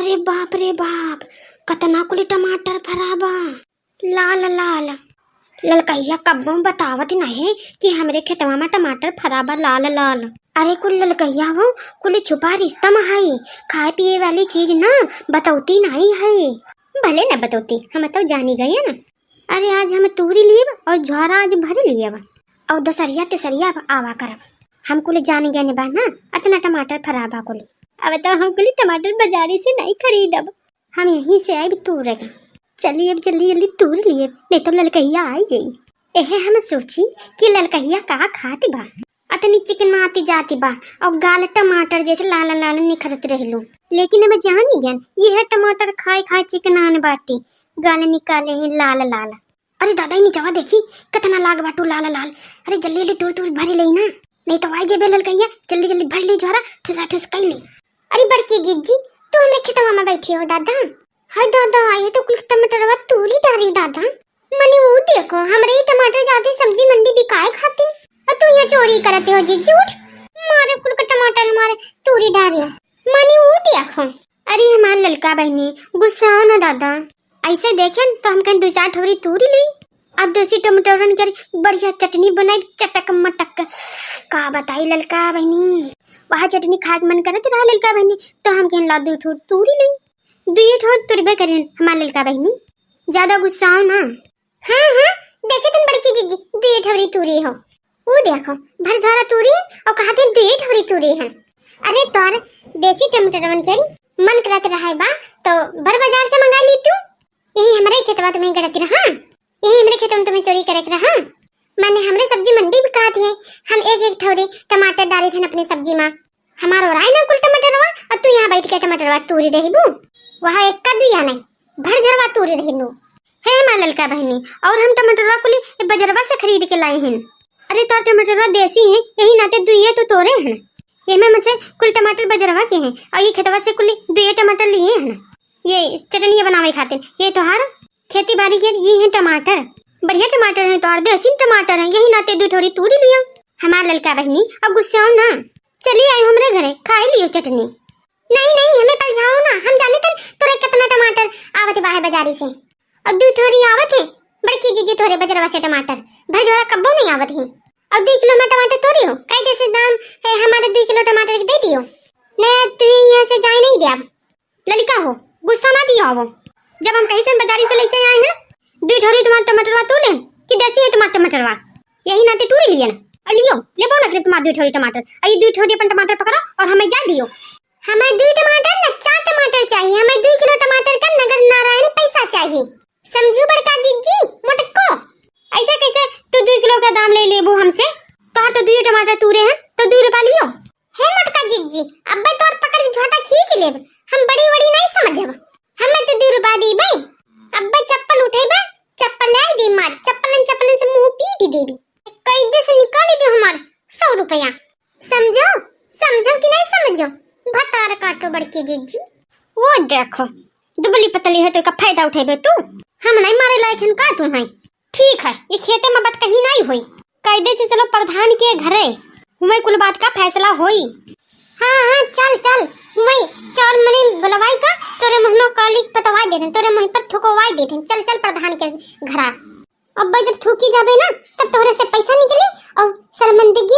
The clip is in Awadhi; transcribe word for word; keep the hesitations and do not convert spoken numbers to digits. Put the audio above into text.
अरे बाप रे बाप, कतना कुल टमाटर फरा बा, लाल लाल। ललकहिया कब्बो बतावत नाहीं कि हमरे खेतवा मा टमाटर फरा बा लाल लाल। अरे कुल ललकहिया हो, कुल छुपा रिश्ता मा है, खाए पिए वाली चीज ना बतौती नाहीं है। भले ना बतौती, हम तो जानी गए ना। अरे आज हम तूरी लियब और झोरा आज भरी लियब और दसरिया तेसरिया अब आवा करब। हम कुल जानी गए बा ना, अतना टमाटर फरा बा कुल। अब तो हम कुल टमाटर बाजारी से नाहीं खरीदब, हम यहीं से आइब तूरे के। चली अब जल्दी जल्दी तूर लिए, नहीं तो ललकहिया आई जाई। एहे हम सोची कि ललकहिया का खात बा, अतनी चिकनाती जाती बा और गाल टमाटर जैसे लाल लाल निखरत रहलू। लेकिन अब जानी गन, यह टमाटर खाए खाए चिकनान बाटी, गाल निकाले हैं लाल लाल। अरे दादा, ई निचवा देखी, कितना लाग बाटू लाल लाल। अरे जल्दी जल्दी तूर तूर भरी लेई ना, नहीं तो आई जेबे ललकहिया, जल्दी जल्दी भर ली झोरा, ठुसा ठुस कई ली। अरे बड़की जिज्जी, तू हमरे खेतवा मा बैठी हो दादा? हाय दादा, ये तो कुल टमाटरवा तूरी डारी दादा। मने वो देखो, हमरे ही टमाटर जाते सब्जी मंडी बिकाए खातिर, और तू यहाँ चोरी करते हो जिज्जी, उठ। मारे कुल का टमाटर मारे तूरी डारी हो। मने वो देखो। अरे हमार ललका बहिनी, गुस्साओ ना दादा, ऐसे देखेन तो हम कहीं दो चार ठौरी तूरी ली। अब देसी टमाटरन के बढ़िया चटनी बनाई, चटक मटक। का बताई ललका बहिनी, वह चटनी खाए के मन करत रहा ललका बहिनी, तो हम कहीं ला दो ठौरी तूरी ली। दुई ठौर तुरबे करेन हमार ललका बहिनी, ज्यादा गुस्साओ ना। हाँ, हाँ, देखे तन बड़की जिज्जी, दुई ठौरी तूरी हो। ऊ देखो, भर झोरा तूरी और कहा थे दुई ठौरी तूरी है। अरे तोर देसी टमाटरवन के मन करत रहे बा, तो बड़ बाजार से मंगा ली तू। यही हमरे खेतवा तुम्हें गड़त रहा, यही हमरे खेतवा में तुम्हें चोरी करे के रहा। माने हमरे सब्जी मंडी बिकात है, हम एक एक ठौरी टमाटर डाले थे अपने सब्जी मा। हमार ओराई ना कुल टमाटरवा, और तू यहाँ बैठ के टमाटरवा तूरी रहीबू। वह एक का दुइया नहीं, भर झरवा तूरी रहीबू। हे हमार ललका बहिनी, और हम टमाटरवा कुली ए बजरवा से खरीद के लाई हन। अरे तोर टमाटरवा देसी है, यही नाते दुइये तो तोरे हन। ये में मुझे कुल टमाटर बजरवा के हैं, और ये खेतवा से कुली दुइये टमाटर लिए हन। ये चटनिया बनावे खातिर, ये तोहार खेती बाड़ी के ये हैं टमाटर, बढ़िया टमाटर हैं तोहार, देसी टमाटर हैं, यही नाते दू ठोरी तूरी लियो। हमार ललका बहिनी, अब गुस्साओ ना, चली आई हमरे घरे, खाई लियो चटनी। नहीं, नहीं, हमें पलझाओ ना, हम जाने तन तोरे कितना टमाटर आवत बाहे बाजारी से। और दू ठोरी आवत है, बड़की जिज्जी तोरे बजरवा से टमाटर, भर झोरा कब्बो नहीं आवत है। और दू किलो में टमाटर तोरी हो, कई दे से दाम है, हमारे दू किलो टमाटर के दे दियो। नहीं, तू यहाँ से जाए नहीं दे अब। ललिका हो, गुस्सा ना दियो आवो। जब हम कहीं से बाजारी से लेके आए हैं, दू ठोरी तुम्हार टमाटरवा तू लेन कि देसी है तुम्हार टमाटरवा? यही नाते तू ले लियन। और लियो, ले पाओ ना तुम्हार दू ठोरी टमाटर। और ये दू ठोरी अपन टमाटर पकड़ो और हमें जा दियो। हमें दू टमाटर ना, चार टमाटर चाहिए, हमें दू किलो टमाटर का नगद नारायण पैसा चाहिए। समझू बड़का जिज्जी, मोटको? ऐसे कैसे तू दू किलो का दाम ले लेबू हमसे? तोहार तो दुई टमाटर तूरे हैं, तो दू रुपया लियो। हे मोटका जिज्जी, अब्बे तोर पकड़ के झोटा खींच लेब। हम बड़ी वड़ी नहीं समझब। हमें तो दू रुपया दीबे। अब्बे चप्पल उठेबे, चप्पल ले दी मार, चप्पलन चप्पलन से मुंह पीट देबी। कैदे से निकाल दे हमार सौ रुपया। समझो, समझो कि नहीं समझो? भतार काटो बड़की जिज्जी। वो देखो, दुबली पतली है तो का फायदा उठेबे तू? हम नहीं मारे लायक हन का तू है? ठीक है, ये खेते में बात कहीं नहीं हुई। कैदे से चलो प्रधान के घरे, हुए कुल बात का फैसला होई। हाँ, हाँ, चल, चल, हुए चल, मने बुलवाई का, तोरे मुँह में काली पतवाई देते, तोरे मुँह पर थुकवाई देते। चल, चल प्रधान के घरा। अब जब थूकी जाबे ना, तब तोहरे से पैसा निकले और शर्मिंदगी